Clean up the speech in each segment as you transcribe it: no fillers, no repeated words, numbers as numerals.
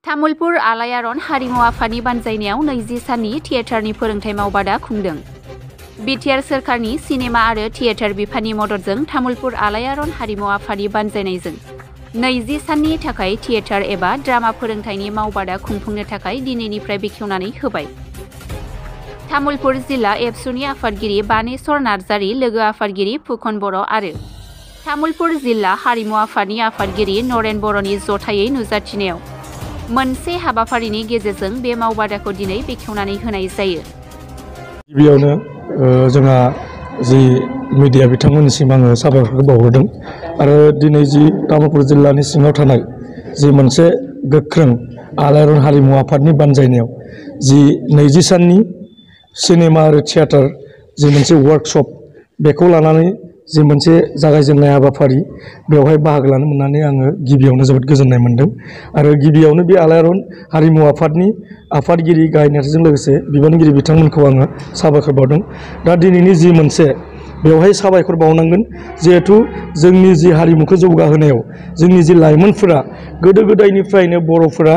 तामुलपुर आलायारन हारिमु आफादनि बानजायनायाव 20 साननि थियेटारनि फोरोंथाय मावबादा खुंदों। बिटिआर सोरखारनि सिनेमा आरो थियेटार बिफाननि मददजों तामुलपुर आलायारन हारिमु आफादनि बानजायनायजों 20 साननि थाखाय थियेटार एबा ड्रामा फोरोंथायनि मावबादा खुंफुंनो थाखाय दिनैनिफ्राय बेखेवनानै होबाय। तामुलपुर जिल्ला एबसुनि आफादगिरि बानेश्वर नार्जारी, लोगो आफादगिरि फुकन बर' आरो तामुलपुर जिल्ला हारिमु आफादनि आफादगिरि नरेन बर'नि जथायै नुजाथिनायाव मोनसे हाबाफारिनि गेजेरजों बे मावबादाखौ दिनै बेखेवनानै होनाय जायो। गिबियावनो जोंहा जि मिडिया बिथांमोननिसिम आङो साबायखर बावहरदों आरो दिनै जि तामुलपुर जिल्लानि सिङाव थानाय जि मोनसे गोख्रों आलायारन हारिमु आफादनि बानजायनायाव जि 20 साननि सिनेमा आरो थियेटार जि मोनसे वर्कशप बेखौ लानानै जि मोनसे जागायजेननाय हाबाफारि बेवहाय बाहागो लानो मोननानै आङो गिबियावनो जोबोद गोजोननाय मोन्दों आरो गिबियावनो बे आलायारन हारिमु आफादनि आफादगिरि गाहाय नेर्सोनजों लोगोसे बिबानगिरि बिथांमोनखौ आङो साबायखर बावदों। दा दिनैनि जि मोनसे बेवहाय साबायखर बावनांगोन जिहेथु जोंनि जि हारिमुखौ जौगाहोनायाव जोंनि जि लाइमोनफोरा गोदो गोदायनिफ्रायनो बर'फोरा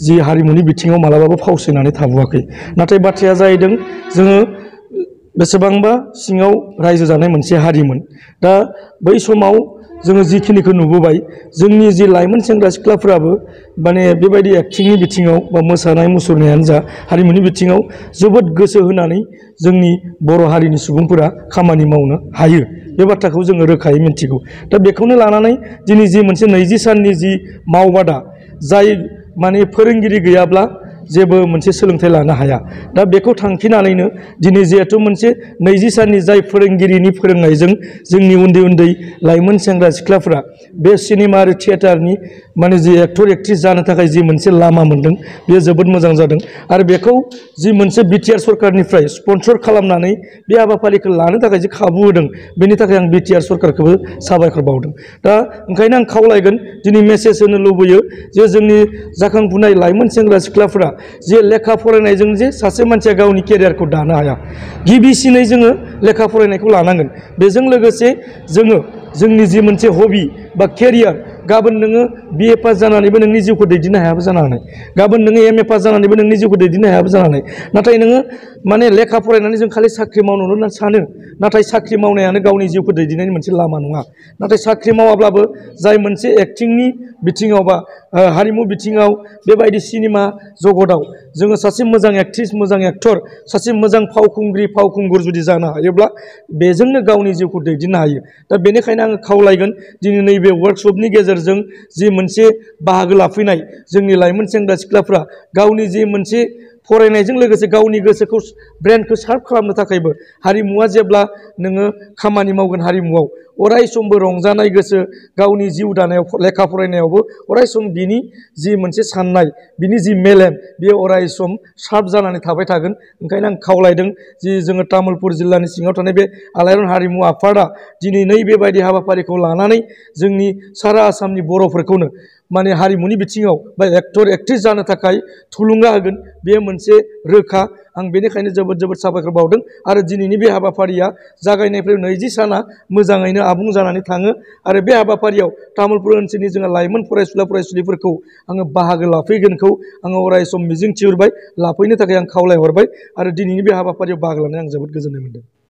जि हारिमुनि बिथिङाव मालाबाबो फावसायनानै थाबोआखै। नाथाय बाथ्राया जाहैदों जोङो बेसेबांबा सिङाव रायजो जानाय मोनसे हारिमोन। दा बै समाव जोङो जिखिनिखौ नुबोबाय जोंनि जि लाइमोन सेंग्रा सिख्लाफोराबो माने बेबायदि एक्टिंनि बिथिङाव बा मोसानाय मुसुरनायानो जा हारिमुनि बिथिङाव जोबोद गोसो होनानै जोंनि बर' हारिनि सुबुंफोरा खामानि मावनो हायो। बे बाथ्राखौ जोङो रोखायै मिन्थिगौ। दा बेखौनो लानानै दिनै जि मोनसे 20 साननि जि मावबादा जाय माने फोरोंगिरि गैयाब्ला जेबो मोनसे सोलोंथाइ लानो हाया। दा बेखौ थांखिनानैनो दिनै जिहेथु मोनसे 20 साननि जाय फोरोंगिरिनि फोरोंनायजों जोंनि उन्दै उन्दै लाइमोन सेंग्रा सिख्लाफोरा बे सिनेमा आरो थियेटारनि माने जि एक्टर एक्ट्रिस जानो थाखाय जि मोनसे लामा मोन्दों बेयो जोबोद मोजां जादों आरो बेखौ जि मोनसे बिटिआर सरकारनिफ्राय स्पन्सर खालामनानै बे हाबाफारिखौ लानो थाखाय जि खाबु होदों बेनि थाखाय आं बिटिआर सरकारखौबो साबायखर बावदों। दा ओंखायनो आं खावलायगोन दिनै मेसेज होनो लुबैयो जे जोंनि जाखांफुनाय लाइमोन सेंग्रा सिख्लाफोरा जे लेखा फरायनायजों जे सासे मानसिया गावनि केरियारखौ दानो हाया। गिबिसिनै जोङो लेखा फरायनायखौ लानांगोन। बेजों लोगोसे जोङो जोंनि जि मोनसे हबि बा केरियार गाबोन नोङो BA पास जानानैबो नोंनि जिउखौ दैदेननो हायाबो जानो हानाय। गाबोन नोङो MA पास जानानैबो नोंनि जिउखौ दैदेननो हायाबो जानो हानाय। नाथाय नोङो माने लेखा फरायनानै जों खालि साख्रि मावनोल' होनना सानो। नाथाय साख्रि मावनायानो गावनि जिउखौ दैदेननायनि मोनसे लामा नङा। नाथाय साख्रि मावाब्लाबो जाय मोनसे एक्टिंनि बिथिङाव बा हारिमु बिथिङाव बेबायदि सिनेमा जगताव जोङो सासे मोजां एक्ट्रिस मोजां एक्टर सासे मोजां फावखुंगुर जुदि जानो हायोब्ला बेजोंनो गावनि जिउखौ दैदेननो हायो। दा बेनिखायनो आङो खावलायगोन दिनै नैबे वर्कशपनि गेजेरजों जि मोनसे बाहागो लाफैनाय जोंनि लाइमोन सेंग्रा सिख्लाफ्रा गावनि जि मोनसे फरायनायजों लोगोसे गावनि गोसोखौ ब्रेनखौ शार्प खालामनो थाखायबो हारिमुवा जेब्ला नोङो खामानि मावगोन हारिमुआव अराय समबो रंजानाय गोसो गावनि जिउ दानायाव लेखा फरायनायावबो अराय सम बिनि जि मोनसे साननाय बिनि जि मेलेम बेयो अराय सम शार्प जानानै थाबाय थागोन। ओंखायनो आं खावलायदों जि जोङो तामुलपुर जिल्लानि सिङाव थानाय बे आलायारन हारिमु आफादा दिनै बेबायदि हाबाफारिखौ लानानै जोंनि सारा आसामनि बर'फोरखौनो माने हारिमुनि बिथिङाव बा एक्टर एक्ट्रिस जानो थाखाय थुलुंगा होगोन बे मोनसे रोखा। आं बेनिखायनो जोबोद साबायखर बावदों आरो दिनैनि बे हाबाफारिया जागायनायनिफ्राय 20 साना मोजाङैनो आबुं जानानै थाङो आरो बे हाबाफारियाव तामुलपुर ओनसोलनि जोंहा लाइमोन फरायसुला फरायसुलिफोरखौ आङो बाहागो लाफैगोनखौ आङो अराय सम मिजिं थिहरबाय। लाफैनो थाखाय आं खावलायहरबाय आरो दिनैनि बे हाबाफारियाव बाहागो लानानै आं जोबोद गोजोननाय मोन्दों।